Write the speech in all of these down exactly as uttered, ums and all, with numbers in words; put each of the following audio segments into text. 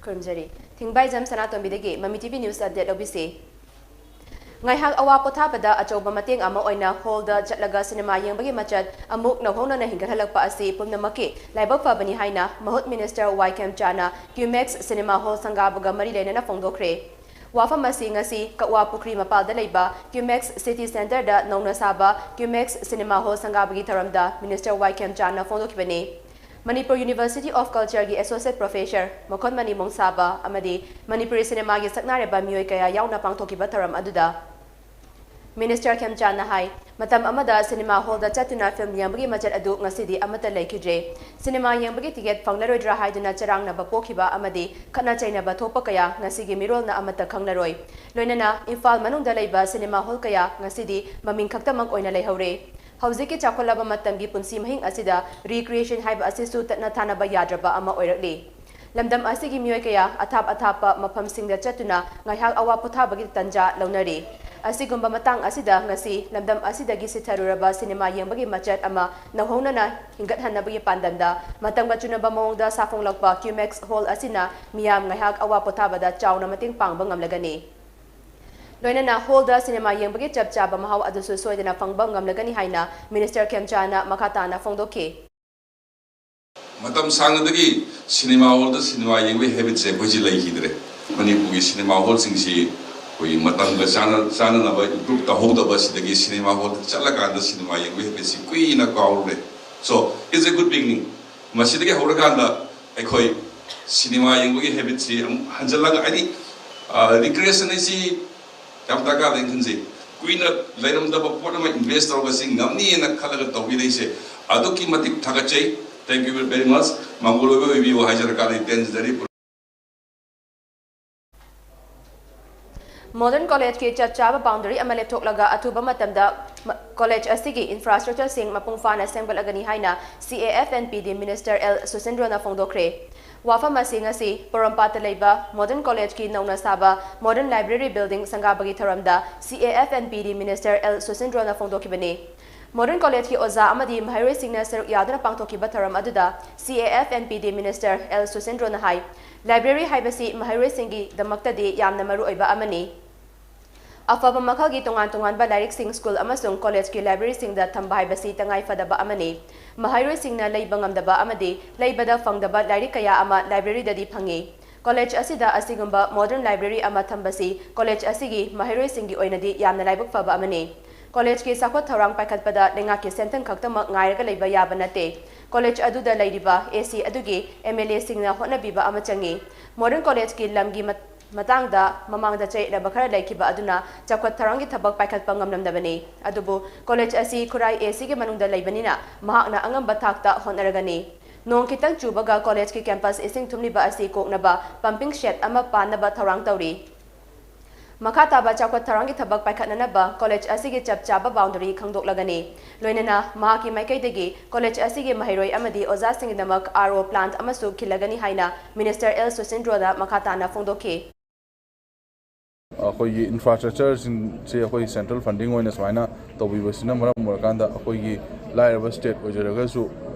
ꯈꯨꯔꯨꯝꯖꯔꯤ꯫ ꯊꯤꯡꯕꯥꯏꯖꯝ ꯁꯅꯥꯇꯣꯝꯕꯤꯗꯒꯤ ꯃꯃꯤ T V news update ꯂꯧꯕꯤꯁꯤ꯫ ꯉꯥꯏꯍꯥꯛ ꯑꯋꯥ ꯄꯣꯊꯥꯕꯗ ꯑꯆꯧꯕ ꯃꯇꯦꯡ ꯑꯃ ꯑꯣꯏꯅ ꯍꯣꯜꯗ ꯆꯠꯂꯒ ꯁꯤꯅꯦꯃꯥ ꯌꯦꯡꯕꯒꯤ ꯃꯆꯠ ꯑꯃꯨꯛ ꯅꯧꯍꯧꯅꯅ ꯍꯤꯡꯒꯠꯍꯜꯂꯛꯄ ꯑꯁꯤ ꯄꯨꯝꯅꯃꯛꯀꯤ ꯂꯥꯏꯕꯛ ꯐꯕꯅꯤ ꯍꯥꯏꯅ ꯃꯍꯨꯠ ꯃꯤꯅꯤꯁꯇꯔ ꯋꯥꯏ ꯈꯦꯝꯆꯥꯅ ꯀ꯭ꯌꯨꯃꯦꯛꯁ ꯁꯤꯅꯦꯃꯥ ꯍꯣꯜ ꯁꯪꯒꯥꯕꯒ ꯃꯔꯤ ꯂꯩꯅꯅ ꯐꯣꯡꯗꯣꯛꯈ꯭ꯔꯦ꯫ ꯋꯥꯐꯝ ꯑꯁꯤ ꯉꯁꯤ ꯀꯛꯋꯥ ꯄꯨꯈ꯭ꯔꯤ ꯃꯄꯥꯜꯗ ꯂꯩꯕ ꯀ꯭ꯌꯨꯃꯦꯛꯁ ꯁꯤꯇꯤ ꯁꯦꯟꯇꯔꯗ ꯅꯧꯅ ꯁꯥꯕ ꯀ꯭ꯌꯨꯃꯦꯛꯁ ꯁꯤꯅꯦꯃꯥ ꯍꯣꯜ ꯁꯪꯒꯥꯕꯒꯤ ꯊꯧꯔꯝꯗ ꯃꯤꯅꯤꯁꯇꯔ ꯋꯥꯏ ꯈꯦꯝꯆꯥꯟꯅ ꯐꯣꯡꯗꯣꯛꯈꯤꯕꯅꯤ꯫ ꯃꯅꯤꯄꯨꯔ ꯌꯨꯅꯤꯚꯔꯁꯤꯇꯤ ꯑꯣꯐ ꯀꯜꯆꯔꯒꯤ ꯑꯦꯁꯣꯁꯤꯌꯦꯠ ꯄ꯭ꯔꯣꯐꯦꯁꯔ ꯃꯈꯣꯟꯃꯅꯤ ꯃꯣꯡꯁꯥꯕ ꯑꯃꯗꯤ ꯃꯅꯤꯄꯨꯔꯤ ꯁꯤꯅꯦꯃꯥꯒꯤ ꯁꯛꯅꯥꯏꯔꯕ ꯃꯤꯑꯣꯏ ꯀꯌꯥ ꯌꯥꯎꯅ ꯄꯥꯡꯊꯣꯛꯈꯤꯕ ꯊꯧꯔꯝ ꯑꯗꯨꯗ ꯃꯤꯅꯤꯁꯇꯔ ꯈꯦꯝꯆꯥꯟꯅ ꯍꯥꯏ, ꯃꯇꯝ ꯑꯃꯗ ꯁꯤꯅꯦꯃꯥ ꯍꯣꯜꯗ ꯆꯠꯇꯨꯅ ꯐꯤꯜꯝ ꯌꯦꯡꯕꯒꯤ ꯃꯆꯠ ꯑꯗꯨ ꯉꯁꯤꯗꯤ ꯑꯃꯠꯇ ꯂꯩꯈꯤꯗ꯭ꯔꯦ꯫ ꯁꯤꯅꯦꯃꯥ ꯌꯦꯡꯕꯒꯤ ꯇꯤꯀꯦꯠ ꯐꯪꯂꯔꯣꯏꯗ꯭ꯔꯥ ꯍꯥꯏꯗꯨꯅ ꯆꯔꯥꯡꯅꯕ ꯄꯣꯛꯈꯤꯕ ꯑꯃꯗꯤ ꯈꯠꯅ ꯆꯩꯅꯕ ꯊꯣꯛꯄ ꯀꯌꯥ ꯉꯁꯤꯒꯤ ꯃꯤꯔꯣꯜꯅ ꯑꯃꯠꯇ ꯈꯪꯂꯔꯣꯏ꯫ ꯂꯣꯏꯅꯅ ꯏꯝꯐꯥꯜ ꯃꯅꯨꯡꯗ ꯂꯩꯕ ꯁꯤꯅꯦꯃꯥ ꯍꯣꯜ ꯀꯌꯥ ꯉꯁꯤꯗꯤ ꯃꯃꯤꯡ ꯈꯛꯇꯃꯛ ꯑꯣꯏꯅ ꯂꯩꯍꯧꯔꯦ꯫ ꯍꯧꯖꯤꯛꯀꯤ ꯆꯥꯎꯈꯠꯂꯕ ꯃꯇꯝꯒꯤ ꯄꯨꯟꯁꯤ ꯃꯍꯤꯡ ꯑꯁꯤꯗ ꯔꯤꯀ꯭ꯔꯤꯌꯦꯁꯟ ꯍꯥꯏꯕ ꯑꯁꯤꯁꯨ ꯇꯠꯅ ꯊꯥꯅꯕ ꯌꯥꯗ꯭ꯔꯕ ꯑꯃ ꯑꯣꯏꯔꯛꯂꯤ꯫ ꯂꯝꯗꯝ ꯑꯁꯤꯒꯤ ꯃꯤꯑꯣꯏ ꯀꯌꯥ ꯑꯊꯥꯞ ꯑꯊꯥꯞꯄ ꯃꯐꯝꯁꯤꯡꯗ ꯆꯠꯇꯨꯅ ꯉꯥꯏꯍꯥꯛ ꯑꯋꯥ ꯄꯣꯊꯥꯕꯒꯤ ꯇꯟꯖꯥ ꯂꯧꯅꯔꯤ꯫ ꯑꯁꯤꯒꯨꯝꯕ ꯃꯇꯥꯡ ꯑꯁꯤꯗ ꯉꯁꯤ ꯂꯝꯗꯝ ꯑꯁꯤꯗꯒꯤ ꯁꯤꯊꯔꯨꯔꯕ ꯁꯤꯅꯦꯃꯥ ꯌꯦꯡꯕꯒꯤ ꯃꯆꯠ ꯑꯃ ꯅꯧꯍꯧꯅꯅ ꯍꯤꯡꯒꯠꯍꯟꯅꯕꯒꯤ ꯄꯥꯟꯗꯝꯗ ꯃꯇꯝꯒ ꯆꯨꯅꯕ ꯃꯑꯣꯡꯗ ꯁꯥꯐꯣꯡꯂꯛꯄ ꯀ꯭ꯌꯨꯃꯦꯛꯁ ꯍꯣꯜ ꯑꯁꯤꯅ ꯃꯤꯌꯥꯝ ꯉꯥꯏꯍꯥꯛ ꯑꯋꯥ ꯄꯣꯊꯥꯕꯗ ꯆꯥꯎꯅ ꯃꯇꯦꯡ ꯄꯥꯡꯕ ꯉꯝꯂꯒꯅꯤ꯫ ꯂꯣꯏꯅꯅ ꯍꯣꯜꯗ ꯁꯤꯅꯦꯃꯥ ꯌꯦꯡꯕꯒꯤ ꯆꯞ ꯆꯥꯕ ꯃꯍꯥꯎ ꯑꯗꯨꯁꯨ ꯁꯣꯏꯗꯅ ꯐꯪꯕ ꯉꯝꯂꯒꯅꯤ ꯍꯥꯏꯅ ꯃꯤꯅꯤꯁꯇꯔ ꯈꯦꯝꯆꯥꯅ ꯃꯈꯥ ꯇꯥꯅ ꯐꯣꯡꯗꯣꯛꯈꯤ꯫ ꯃꯇꯝ ꯁꯥꯡꯅꯗꯒꯤ ꯁꯤꯅꯦꯃꯥ ꯍꯣꯜꯗ ꯁꯤꯅꯦꯃꯥ ꯌꯦꯡꯕꯒꯤ ꯍꯦꯕꯤꯠꯁꯦ ꯑꯩꯈꯣꯏꯁꯦ ꯂꯩꯈꯤꯗ꯭ꯔꯦ꯫ ꯃꯅꯤꯄꯨꯔꯒꯤ ꯁꯤꯅꯦꯃꯥ ꯍꯣꯜꯁꯤꯡꯁꯤ ꯑꯩꯈꯣꯏꯒꯤ ꯃꯇꯝꯒ ꯆꯥꯅ-, ꯆꯥꯟꯅꯅꯕ ꯏꯝꯄ꯭ꯔꯨꯞ ꯇꯧꯍꯧꯗꯕ ꯑꯁꯤꯗꯒꯤ ꯁꯤꯅꯦꯃꯥ ꯍꯣꯜꯗ ꯆꯠꯂꯀꯥꯟꯗ ꯁꯤꯅꯦꯃꯥ ꯌꯦꯡꯕꯒꯤ ꯍꯦꯕꯤꯠꯁꯤ ꯀꯨꯏꯅ ꯀꯥꯎꯔꯨꯔꯦ꯫ So, it's a good beginning. ꯃꯁꯤꯗꯒꯤ ꯍꯧꯔꯀꯥꯟꯗ ꯑꯩꯈꯣꯏ ꯁꯤꯅꯦꯃꯥ ꯌꯦꯡꯕꯒꯤ ꯍꯦꯕꯤꯠꯁꯤ ꯑꯃꯨꯛ ꯍꯟꯖꯤꯜꯂꯒ, ꯍꯥꯏꯗꯤ, ꯑ, ꯔꯤꯀ꯭ꯔꯤꯌꯦꯁꯟ ꯍꯥꯏꯁꯤ ꯌꯥꯝ ꯗꯔꯀꯥꯔ ꯂꯩꯅ ꯈꯟꯖꯩ꯫ ꯀꯨꯏꯅ ꯂꯩꯔꯝꯗꯕ ꯄꯣꯠ ꯑꯃ ꯏꯟꯚꯦꯁ ꯇꯧꯔꯒ ꯁꯤ ꯉꯝꯅꯤꯅ ꯈꯜꯂꯒ ꯇꯧꯕꯤꯔꯛꯏꯁꯦ ꯑꯗꯨꯛꯀꯤ ꯃꯇꯤꯛ ꯊꯥꯒꯠꯆꯩ꯫ Thank you very much. ꯃꯪꯒꯣꯜ ꯑꯣꯏꯕ ꯑꯣꯏꯕꯤꯌꯨ ꯍꯥꯏꯖꯔꯀꯥꯟꯗ ꯑꯩ ꯇꯦꯟꯖꯗꯔꯤ꯫ ꯃꯣꯗꯔꯟ ꯀꯣꯂꯦꯖꯀꯤ ꯆꯞ ꯆꯥꯕ ꯕꯥꯎꯟꯗꯔꯤ ꯑꯃ ꯂꯦꯞꯊꯣꯛꯂꯒ ꯑꯊꯨꯕ ꯃꯇꯝꯗ ꯃ-, ꯀꯣꯂꯦꯖ ꯑꯁꯤꯒꯤ ꯏꯟꯐ꯭ꯔꯥꯁ꯭ꯇ꯭ꯔꯛꯆꯔꯁꯤꯡ ꯃꯄꯨꯡ ꯐꯥꯅ ꯁꯦꯝꯒꯠꯂꯒꯅꯤ ꯍꯥꯏꯅ ꯁꯤ A F N P D minister L ꯁꯨꯁꯤꯟꯗ꯭ꯔꯣꯅ ꯐꯣꯡꯗꯣꯛꯈ꯭ꯔꯦ꯫ ꯋꯥꯐꯝ ꯑꯁꯤ ꯉꯁꯤ ꯄꯣꯔꯣꯝꯄꯥꯠꯇ ꯂꯩꯕ ꯃꯣꯗꯔꯟ ꯀꯣꯂꯦꯖꯀꯤ ꯅꯧꯅ ꯁꯥꯕ ꯃꯣꯗꯔꯟ ꯂꯥꯏꯕ꯭ꯔꯦꯔꯤ ꯕꯤꯜꯗꯤꯡ ꯁꯪꯒꯥꯕꯒꯤ ꯊꯧꯔꯝꯗ ꯁꯤ A F N P D minister L ꯁꯨꯁꯤꯟꯗ꯭ꯔꯣꯅ ꯐꯣꯡꯗꯣꯛꯈꯤꯕꯅꯤ꯫ Modern ꯀꯣꯂꯦꯖꯀꯤ ꯑꯣꯖꯥ ꯑꯃꯗꯤ ꯃꯍꯩꯔꯣꯏꯁꯤꯡꯅ ꯁꯔꯨꯛ ꯌꯥꯗꯨꯅ ꯄꯥꯡꯊꯣꯛꯈꯤꯕ ꯊꯧꯔꯝ ꯑꯗꯨꯗ C A F and P D Minister L ꯁꯨꯁꯤꯟꯗ꯭ꯔꯣꯅ high, library ꯍꯥꯏꯕꯁꯤ ꯃꯍꯩꯔꯣꯏꯁꯤꯡꯒꯤꯗꯃꯛꯇꯗꯤ ꯌꯥꯝꯅ ꯃꯔꯨ ꯑꯣꯏꯕ ꯑꯃꯅꯤ꯫ ꯑꯐꯕ ꯃꯈꯜꯒꯤ ꯇꯣꯉꯥꯟ ꯇꯣꯉꯥꯟꯕ ꯂꯥꯏꯔꯤꯛꯁꯤꯡ ꯁ꯭ꯀꯨꯜ ꯑꯃꯁꯨꯡ ꯀꯣꯂꯦꯖꯀꯤ ꯂꯥꯏꯕ꯭ꯔꯦꯔꯤꯁꯤꯡꯗ ꯊꯝꯕ ꯍꯥꯏꯕꯁꯤ ꯇꯉꯥꯏ ꯐꯗꯕ ꯑꯃꯅꯤ꯫ ꯃꯍꯩꯔꯣꯏꯁꯤꯡꯅ ꯂꯩꯕ ꯉꯝꯗꯕ ꯑꯃꯗꯤ ꯂꯩꯕꯗ ꯐꯪꯗꯕ ꯂꯥꯏꯔꯤꯛ ꯀꯌꯥ ꯑꯃ ꯂꯥꯏꯕ꯭ꯔꯦꯔꯤꯗꯗꯤ ꯐꯪꯏ꯫ ꯀꯣꯂꯦꯖ ꯑꯁꯤꯗ ꯑꯁꯤꯒꯨꯝꯕ ꯃꯣꯗꯔꯟ ꯂꯥꯏꯕ꯭ꯔꯦꯔꯤ ꯑꯃ ꯊꯝꯕꯁꯤ ꯀꯣꯂꯦꯖ ꯑꯁꯤꯒꯤ ꯃꯍꯩꯔꯣꯏꯁꯤꯡꯒꯤ ꯑꯣꯏꯅꯗꯤ ꯌꯥꯝꯅ ꯂꯥꯏꯕꯛ ꯐꯕ ꯑꯃꯅꯤ꯫ ꯀꯣꯂꯦꯖꯀꯤ ꯆꯥꯎꯈꯠ ꯊꯧꯔꯥꯡ ꯄꯥꯏꯈꯠꯄꯗ ꯂꯩꯉꯥꯛꯀꯤ ꯁꯦꯟꯊꯪ ꯈꯛꯇꯃꯛ ꯉꯥꯏꯔꯒ ꯂꯩꯕ ꯌꯥꯕ ꯅꯠꯇꯦ꯫ ꯀꯣꯂꯦꯖ ꯑꯗꯨꯗ ꯂꯩꯔꯤꯕ A C ꯑꯗꯨꯒꯤ M L A ꯁꯤꯡꯅ ꯍꯣꯠꯅꯕꯤꯕ ꯑꯃ ꯆꯪꯏ꯫ ꯃꯣꯗꯔꯟ ꯀꯣꯂꯦꯖꯀꯤ ꯂꯝꯒꯤ ꯃꯠ-, ꯃꯇꯥꯡꯗ ꯃꯃꯥꯡꯗ ꯆꯌꯦꯠꯅꯕ ꯈꯔ ꯂꯩꯈꯤꯕ ꯑꯗꯨꯅ ꯆꯥꯎꯈꯠ ꯊꯧꯔꯥꯡꯒꯤ ꯊꯕꯛ ꯄꯥꯏꯈꯠꯄ ꯉꯝꯂꯝꯗꯕꯅꯤ꯫ ꯑꯗꯨꯕꯨ ꯀꯣꯂꯦꯖ ꯑꯁꯤ ꯈꯨꯔꯥꯏ A C ꯒꯤ ꯃꯅꯨꯡꯗ ꯂꯩꯕꯅꯤꯅ ꯃꯍꯥꯛꯅ ꯑꯉꯝꯕ ꯊꯥꯛꯇ ꯍꯣꯠꯅꯔꯒꯅꯤ꯫ ꯅꯣꯡ ꯈꯤꯇꯪ ꯆꯨꯕꯒ ꯀꯣꯂꯦꯖꯀꯤ ꯀꯦꯝꯄꯁ ꯏꯁꯤꯡ ꯊꯨꯝꯂꯤꯕ ꯑꯁꯤ ꯀꯣꯛꯅꯕ pumping shed ꯑꯃ ꯄꯥꯟꯅꯕ ꯊꯧꯔꯥꯡ ꯇꯧꯔꯤ꯫ ꯃꯈꯥ ꯇꯥꯕ ꯆꯥꯎꯈꯠ ꯊꯧꯔꯥꯡꯒꯤ ꯊꯕꯛ ꯄꯥꯏꯈꯠꯅꯅꯕ ꯀꯣꯂꯦꯖ ꯑꯁꯤꯒꯤ ꯆꯞ ꯆꯥꯕ boundary ꯈꯪꯗꯣꯛꯂꯒꯅꯤ꯫ ꯂꯣꯏꯅꯅ ꯃꯍꯥꯛꯀꯤ ꯃꯥꯏꯀꯩꯗꯒꯤ ꯀꯣꯂꯦꯖ ꯑꯁꯤꯒꯤ ꯃꯍꯩꯔꯣꯏ ꯑꯃꯗꯤ ꯑꯣꯖꯥꯁꯤꯡꯒꯤꯗꯃꯛ R O plant ꯑꯃꯁꯨ ꯈꯤꯜꯂꯒꯅꯤ ꯍꯥꯏꯅ Minister L ꯁꯨꯁꯤꯟꯗ꯭ꯔꯣꯅ ꯃꯈꯥ ꯇꯥꯅ ꯐꯣꯡꯗꯣꯛꯈꯤ꯫ ꯑꯩꯈꯣꯏꯒꯤ infrastructure ꯁꯤꯡꯁꯦ ꯑꯩꯈꯣꯏ central funding ꯑꯣꯏꯅ ꯁꯨꯃꯥꯏꯅ ꯇꯧꯕꯤꯕꯁꯤꯅ ꯃꯔꯝ ꯑꯣꯏꯔꯀꯥꯟꯗ ꯑꯩꯈꯣꯏꯒꯤ ꯂꯥꯏꯔꯕ state ꯑꯣꯏꯖꯔꯒꯁꯨ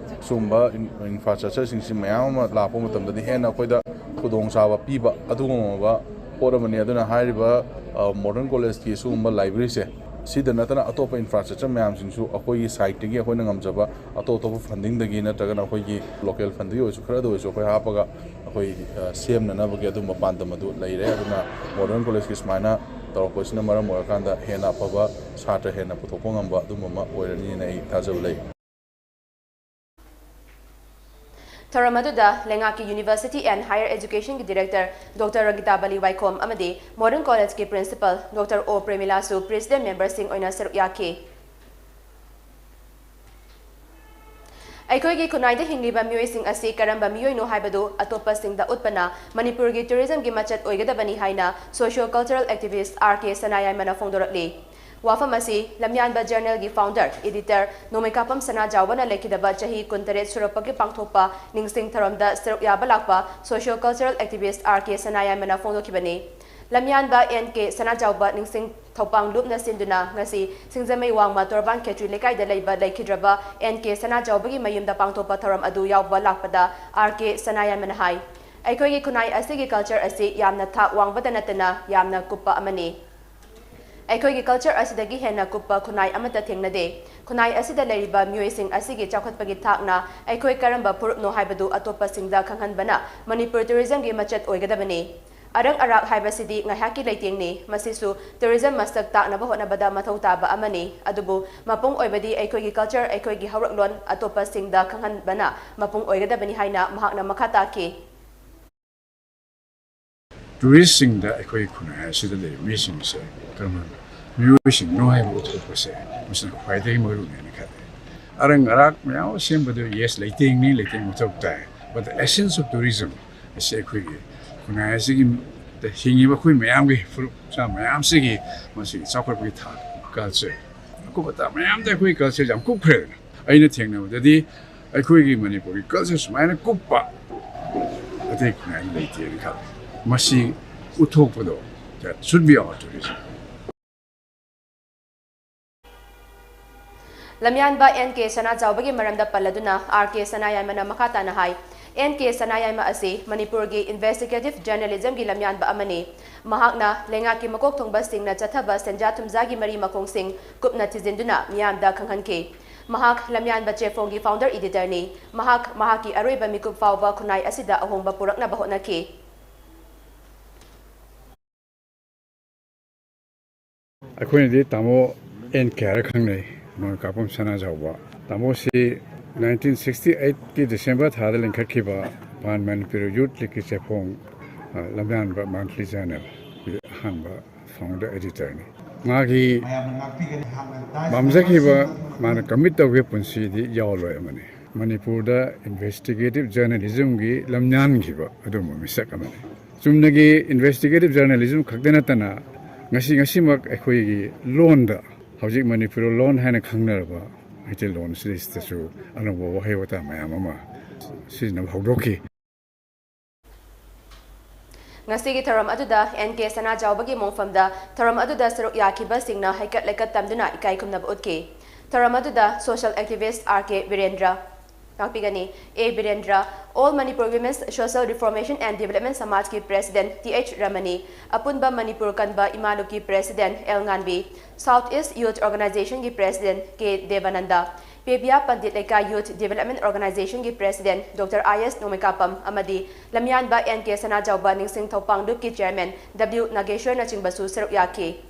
ꯁꯤꯒꯨꯝꯕ in-, infrastructure ꯁꯤꯡꯁꯤ ꯃꯌꯥꯝ ꯑꯃ ꯂꯥꯛꯄ ꯃꯇꯝꯗꯗꯤ ꯍꯦꯟꯅ ꯑꯩꯈꯣꯏꯗ ꯈꯨꯗꯣꯡꯆꯥꯕ ꯄꯤꯕ ꯑꯗꯨꯒꯨꯝꯂꯕ ꯄꯣꯠ ꯑꯃꯅꯤ꯫ ꯑꯗꯨꯅ ꯍꯥꯏꯔꯤꯕ, ꯑ, ꯃꯣꯗꯔꯟ ꯀꯣꯂꯦꯖꯀꯤ ꯁꯤꯒꯨꯝꯕ ꯂꯥꯏꯕ꯭ꯔꯦꯔꯤꯁꯦ ꯁꯤꯗ ꯅꯠꯇꯅ ꯑꯇꯣꯞꯄ infrastructure ꯃꯌꯥꯝꯁꯤꯡꯁꯨ ꯑꯩꯈꯣꯏꯒꯤ side ꯇꯒꯤ ꯑꯩꯈꯣꯏꯅ ꯉꯝꯖꯕ ꯑꯇꯣꯞ ꯑꯇꯣꯞꯄ funding ꯗꯒꯤ ꯅꯠꯇ꯭ꯔꯒꯅ ꯑꯩꯈꯣꯏꯒꯤ local fund ꯇꯒꯤ ꯑꯣꯏꯔꯁꯨ ꯈꯔꯗ ꯑꯣꯏꯔꯁꯨ ꯑꯩꯈꯣꯏ ꯍꯥꯞꯄꯒ ꯑꯩꯈꯣꯏ, ꯑ, ꯁꯦꯝꯅꯅꯕꯒꯤ ꯑꯗꯨꯝꯕ ꯄꯥꯟꯗꯝ ꯑꯗꯨ ꯂꯩꯔꯦ꯫ ꯑꯗꯨꯅ ꯃꯣꯗꯔꯟ ꯀꯣꯂꯦꯖꯀꯤ ꯁꯨꯃꯥꯏꯅ ꯇꯧꯔꯛꯄꯁꯤꯅ ꯃꯔꯝ ꯑꯣꯏꯔꯀꯥꯟꯗ ꯍꯦꯟꯅ ꯑꯐꯕ ꯁꯥꯇ꯭ꯔ ꯍꯦꯟꯅ ꯄꯨꯊꯣꯛꯄ ꯉꯝꯕ ꯑꯗꯨꯝꯕ ꯑꯃ ꯑꯣꯏꯔꯅꯤꯅ ꯑꯩ ꯊꯥꯖꯕ ꯂꯩ꯫ ꯊꯧꯔꯝ ꯑꯗꯨꯗ ꯂꯩꯉꯥꯛꯀꯤ University and Higher Education ꯒꯤ Director Doctor ꯔꯪꯒꯤꯇꯥꯕꯂꯤ ꯋꯥꯏꯈꯣꯝ ꯑꯃꯗꯤ Modern College ꯀꯤ Principal Doctor ꯑꯣ ꯄ꯭ꯔꯦꯃꯤꯂꯥꯁꯨ President member ꯁꯤꯡ ꯑꯣꯏꯅ ꯁꯔꯨꯛ ꯌꯥꯈꯤ꯫ ꯑꯩꯈꯣꯏꯒꯤ ꯈꯨꯟꯅꯥꯏꯗ ꯍꯤꯡꯂꯤꯕ ꯃꯤꯑꯣꯏꯁꯤꯡ ꯑꯁꯤ ꯀꯔꯝꯕ ꯃꯤꯑꯣꯏꯅꯣ ꯍꯥꯏꯕꯗꯨ ꯑꯇꯣꯞꯄꯁꯤꯡꯗ ꯎꯠꯄꯅ ꯃꯅꯤꯄꯨꯔꯒꯤ tourism ꯒꯤ ꯃꯆꯠ ꯑꯣꯏꯒꯗꯕꯅꯤ ꯍꯥꯏꯅ Socio Cultural Activist R K ꯁꯅꯥꯌꯥꯏꯃꯅ ꯐꯣꯡꯗꯣꯔꯛꯂꯤ꯫ ꯋꯥꯐꯝ ꯑꯁꯤ ꯂꯝꯌꯥꯟꯕ Journal ꯒꯤ founder, editor ꯅꯣꯡꯃꯩꯀꯥꯄꯝ ꯁꯅꯥꯖꯥꯎꯕꯅ ꯂꯩꯈꯤꯗꯕ ꯆꯍꯤ ꯀꯨꯟꯇꯔꯦꯠ ꯁꯨꯔꯛꯄꯒꯤ ꯄꯥꯡꯊꯣꯛꯄ ꯅꯤꯡꯁꯤꯡ ꯊꯧꯔꯝꯗ ꯁꯔꯨꯛ ꯌꯥꯕ ꯂꯥꯛꯄ Socio Cultural Activist R K ꯁꯅꯥꯌꯥꯏꯃꯅ ꯐꯣꯡꯗꯣꯛꯈꯤꯕꯅꯤ꯫ ꯂꯝꯌꯥꯟꯕ N K ꯁꯅꯥꯖꯥꯎꯕ ꯅꯤꯡꯁꯤꯡ ꯊꯧꯄꯥꯡ ꯂꯨꯞꯅ ꯁꯤꯟꯗꯨꯅ ꯉꯁꯤ ꯁꯤꯡꯖꯃꯩ ꯋꯥꯡꯃ ꯇꯣꯔꯕꯥꯟ ꯈꯦꯇ꯭ꯔꯤ ꯂꯩꯀꯥꯏꯗ ꯂꯩꯕ ꯂꯩꯈꯤꯗ꯭ꯔꯕ ꯑꯦꯟ ꯀꯦ ꯁꯅꯥꯖꯥꯎꯕꯒꯤ ꯃꯌꯨꯝꯗ ꯄꯥꯡꯊꯣꯛꯄ ꯊꯧꯔꯝ ꯑꯗꯨ ꯌꯥꯎꯕ ꯂꯥꯛꯄꯗ ꯑꯥꯔ ꯀꯦ ꯁꯅꯥꯌꯥꯏꯃꯅ ꯍꯥꯏ, "ꯑꯩꯈꯣꯏꯒꯤ ꯈꯨꯟꯅꯥꯏ ꯑꯁꯤꯒꯤ ꯀꯜꯆꯔ ꯑꯁꯤ ꯌꯥꯝꯅ ꯊꯥꯛ ꯋꯥꯡꯕꯗ ꯅꯠꯇꯅ ꯌꯥꯝꯅ ꯀꯨꯞꯄ ꯑꯃꯅꯤ꯫ ꯑꯩꯈꯣꯏꯒꯤ ꯀꯜꯆꯔ ꯑꯁꯤꯗꯒꯤ ꯍꯦꯟꯅ ꯀꯨꯞꯄ ꯈꯨꯟꯅꯥꯏ ꯑꯃꯠꯇ ꯊꯦꯡꯅꯗꯦ꯫ ꯈꯨꯟꯅꯥꯏ ꯑꯁꯤꯗ ꯂꯩꯔꯤꯕ ꯃꯤꯑꯣꯏꯁꯤꯡ ꯑꯁꯤꯒꯤ ꯆꯥꯎꯈꯠꯄꯒꯤ ꯊꯥꯛꯅ ꯑꯩꯈꯣꯏ ꯀꯔꯝꯕ ꯐꯨꯔꯨꯞꯅꯣ ꯍꯥꯏꯕꯗꯨ ꯑꯇꯣꯞꯄꯁꯤꯡꯗ ꯈꯪꯍꯟꯕꯅ ꯃꯅꯤꯄꯨꯔ ꯇꯨꯔꯤꯖꯝꯒꯤ ꯃꯆꯠ ꯑꯣꯏꯒꯗꯕꯅꯤ꯫ ꯑꯔꯪ ꯑꯔꯥꯛ ꯍꯥꯏꯕꯁꯤꯗꯤ ꯉꯥꯏꯍꯥꯛꯀꯤ ꯂꯩꯇꯦꯡꯅꯤ꯫ ꯃꯁꯤꯁꯨ ꯇꯨꯔꯤꯖꯝ ꯃꯁꯛ ꯇꯥꯛꯅꯕ ꯍꯣꯠꯅꯕꯗ ꯃꯊꯧ ꯇꯥꯕ ꯑꯃꯅꯤ꯫ ꯑꯗꯨꯕꯨ ꯃꯄꯨꯡ ꯑꯣꯏꯕꯗꯤ ꯑꯩꯈꯣꯏꯒꯤ ꯀꯜꯆꯔ, ꯑꯩꯈꯣꯏꯒꯤ ꯍꯧꯔꯛꯂꯣꯟ ꯑꯇꯣꯞꯄꯁꯤꯡꯗ ꯈꯪꯍꯟꯕꯅ ꯃꯄꯨꯡ ꯑꯣꯏꯒꯗꯕꯅꯤ" ꯍꯥꯏꯅ ꯃꯍꯥꯛꯅ ꯃꯈꯥ ꯇꯥꯈꯤ꯫ ꯇꯨꯔꯤꯁꯁꯤꯡꯗ ꯑꯩꯈꯣꯏ ꯈꯨꯟꯅꯥꯏ ꯑꯁꯤꯗ ꯂꯩꯔꯤꯕ ꯃꯤꯁꯤꯡꯁꯦ ꯀꯔꯝꯕ ꯃꯤꯑꯣꯏꯁꯤꯡꯅꯣ ꯍꯥꯏꯕ ꯎꯠꯊꯣꯛꯄꯁꯦ ꯃꯁꯤꯅ ꯈ꯭ꯋꯥꯏꯗꯒꯤ ꯃꯔꯨꯅꯤ ꯍꯥꯏꯅ ꯈꯜꯂꯤ꯫ ꯑꯔꯪ ꯑꯔꯥꯛ ꯃꯌꯥꯝ ꯑꯃ ꯁꯦꯝꯕꯗꯨ, yes, ꯂꯩꯇꯦꯡꯅꯤ, ꯂꯩꯇꯦꯡ ꯃꯊꯧ ꯇꯥꯏ, but the essence of tourism ꯑꯁꯤ ꯑꯩꯈꯣꯏꯒꯤ ꯈꯨꯟꯅꯥꯏ ꯑꯁꯤꯒꯤ ꯍꯤꯡꯉꯤꯕ ꯑꯩꯈꯣꯏ ꯃꯌꯥꯝꯒꯤ ꯐꯨꯔꯨꯞ ꯃꯆꯥ ꯃꯌꯥꯝꯁꯤꯒꯤ ꯃꯁꯤꯒꯤ ꯆꯥꯎꯈꯠꯄꯒꯤ ꯊꯥꯛ, ꯀꯜꯆꯔ, ꯑꯀꯨꯞ ꯑꯇꯥ ꯃꯌꯥꯝꯗ ꯑꯩꯈꯣꯏꯒꯤ ꯀꯜꯆꯔ ꯌꯥꯝ ꯀꯨꯞꯈ꯭ꯔꯦꯗꯅ꯫ ꯑꯩꯅ ꯊꯦꯡꯅꯕꯗꯗꯤ ꯑꯩꯈꯣꯏꯒꯤ ꯃꯅꯤꯄꯨꯔꯒꯤ ꯀꯜꯆꯔ ꯁꯨꯃꯥꯏꯅ ꯀꯨꯞꯄ ꯑꯇꯩ ꯈꯨꯟꯅꯥꯏꯗ ꯂꯩꯇꯦꯅ ꯈꯜꯂꯤ꯫ ꯃꯁꯤ ꯎꯠꯊꯣꯛꯄꯗꯣ, that should be our tourism. ꯂꯝꯌꯥꯟꯕ ꯑꯦꯟ ꯀꯦ ꯁꯅꯥꯖꯥꯎꯕꯒꯤ ꯃꯔꯝꯗ ꯄꯜꯂꯗꯨꯅ ꯑꯥꯔ ꯀꯦ ꯁꯅꯥꯌꯥꯏꯃꯅ ꯃꯈꯥ ꯇꯥꯅ ꯍꯥꯏ, ꯑꯦꯟ ꯀꯦ ꯁꯅꯥꯌꯥꯏꯃ ꯑꯁꯤ ꯃꯅꯤꯄꯨꯔꯒꯤ ꯏꯟꯚꯦꯁꯇꯤꯒꯦꯇꯤꯚ ꯖꯔꯅꯦꯂꯤꯖꯝꯒꯤ ꯂꯝꯌꯥꯟꯕ ꯑꯃꯅꯤ꯫ ꯃꯍꯥꯛꯅ ꯂꯩꯉꯥꯛꯀꯤ ꯃꯀꯣꯛ ꯊꯣꯡꯕꯁꯤꯡꯅ ꯆꯠꯊꯕ ꯁꯦꯟꯖꯥ ꯊꯨꯝꯖꯥꯒꯤ ꯃꯔꯤ ꯃꯈꯣꯡꯁꯤꯡ ꯀꯨꯞꯅ ꯊꯤꯖꯤꯟꯗꯨꯅ ꯃꯤꯌꯥꯝꯗ ꯈꯪꯍꯟꯈꯤ꯫ ꯃꯍꯥꯛ ꯂꯝꯌꯥꯟꯕ ꯆꯦꯐꯣꯡꯒꯤ ꯐꯥꯎꯟꯗꯔ ꯏꯗꯤꯇꯔꯅꯤ꯫ ꯃꯍꯥꯛ ꯃꯍꯥꯛꯀꯤ ꯑꯔꯣꯏꯕ ꯃꯤꯀꯨꯞ ꯐꯥꯎꯕ ꯈꯨꯟꯅꯥꯏ ꯑꯁꯤꯗ ꯑꯍꯣꯡꯕ ꯄꯨꯔꯛꯅꯕ ꯍꯣꯠꯅꯈꯤ꯫ ꯑꯩꯈꯣꯏꯅꯗꯤ ꯇꯥꯃꯣ ꯑꯦꯟ ꯀꯦ ꯍꯥꯏꯔ ꯈꯪꯅꯩ, ꯅꯣꯡꯃꯩꯀꯥꯞꯄꯝ ꯁꯅꯥꯖꯥꯎꯕ꯫ ꯇꯥꯃꯣꯁꯤ ꯅꯥꯏꯟꯇꯤꯟ ꯁꯤꯛꯁꯇꯤ ꯑꯩꯠꯀꯤ ꯗꯤꯁꯦꯝꯕꯔ ꯊꯥꯗ ꯂꯤꯡꯈꯠꯈꯤꯕ ꯄꯥꯟ ꯃꯅꯤꯄꯨꯔ ꯌꯨꯠ ꯂꯤꯛꯀꯤ ꯆꯦꯐꯣꯡ, ꯑ, ꯂꯝꯌꯥꯟꯕ ꯃꯟꯊꯂꯤ ꯖꯔꯅꯦꯜꯒꯤ ꯑꯍꯥꯟꯕ ꯐꯥꯎꯟꯗꯔ ꯑꯦꯗꯤꯇꯔꯅꯤ꯫ ꯃꯥꯒꯤ ꯄꯥꯝꯖꯈꯤꯕ, ꯃꯥꯅ ꯀꯃꯤꯠ ꯇꯧꯈꯤꯕ ꯄꯨꯟꯁꯤꯗꯤ ꯌꯥꯎꯂꯣꯏ ꯑꯃꯅꯤ꯫ ꯃꯅꯤꯄꯨꯔꯗ ꯏꯟꯚꯦꯁꯇꯤꯒꯦꯇꯤꯚ ꯖꯔꯅꯦꯂꯤꯖꯝꯒꯤ ꯂꯝꯌꯥꯟꯈꯤꯕ ꯑꯗꯨꯒꯨꯝꯕ ꯃꯤꯁꯛ ꯑꯃꯅꯤ꯫ ꯆꯨꯝꯅꯒꯤ ꯏꯟꯚꯦꯁꯇꯤꯒꯦꯇꯤꯚ ꯖꯔꯅꯦꯂꯤꯖꯝ ꯈꯛꯇ ꯅꯠꯇꯅ, ꯉꯁꯤ, ꯉꯁꯤꯃꯛ ꯑꯩꯈꯣꯏꯒꯤ ꯂꯣꯟꯗ, ꯍꯧꯖꯤꯛ ꯃꯅꯤꯄꯨꯔ ꯂꯣꯟ ꯍꯥꯏꯅ ꯈꯪꯅꯔꯕ ꯃꯩꯇꯩꯂꯣꯟ ꯑꯁꯤꯗꯩꯁꯤꯗꯁꯨ ꯑꯅꯧꯕ ꯋꯥꯍꯩ ꯋꯥꯇꯥ ꯃꯌꯥꯝ ꯑꯃ ꯁꯤꯖꯤꯟꯅꯕ ꯍꯧꯗꯣꯛꯈꯤ꯫ ꯉꯁꯤꯒꯤ ꯊꯧꯔꯝ ꯑꯗꯨꯗ N K ꯁꯅꯥꯖꯥꯎꯕꯒꯤ ꯃꯣꯡꯐꯝꯗ ꯊꯧꯔꯝ ꯑꯗꯨꯗ ꯁꯔꯨꯛ ꯌꯥꯈꯤꯕꯁꯤꯡꯅ ꯍꯩꯀꯠ ꯂꯩꯀꯠ ꯇꯝꯗꯨꯅ ꯏꯀꯥꯏ ꯈꯨꯝꯅꯕ ꯎꯠꯈꯤ꯫ ꯊꯧꯔꯝ ꯑꯗꯨꯗ social activist R K Birendra, ꯇꯥꯛꯄꯤꯒꯅꯤ꯫ A Birendra, All Manipur Women's Social Reformation and Development ꯁꯃꯥꯖꯀꯤ president T H ꯔꯃꯅꯤ, ꯑꯄꯨꯟꯕ ꯃꯅꯤꯄꯨꯔ ꯀꯟꯕ ꯏꯃꯥ ꯂꯨꯞꯀꯤ president L ꯉꯥꯟꯕꯤ, South East Youth Organizationꯒꯤ president K ꯗꯦꯕꯥꯅꯟꯗ, ꯄꯦꯕꯤꯌꯥ Pandit ꯂꯩꯀꯥꯏ Youth Development Organizationꯒꯤ president Doctor I S ꯅꯣꯡꯃꯩꯀꯥꯄꯝ ꯑꯃꯗꯤ ꯂꯝꯌꯥꯟꯕ N K ꯁꯅꯥꯖꯥꯎꯕ ꯅꯤꯡꯁꯤꯡ ꯊꯧꯄꯥꯡ ꯂꯨꯞꯀꯤ chairman W ꯅꯥꯒꯦꯁ꯭ꯋꯔꯅꯆꯤꯡꯕꯁꯨ ꯁꯔꯨꯛ ꯌꯥꯈꯤ꯫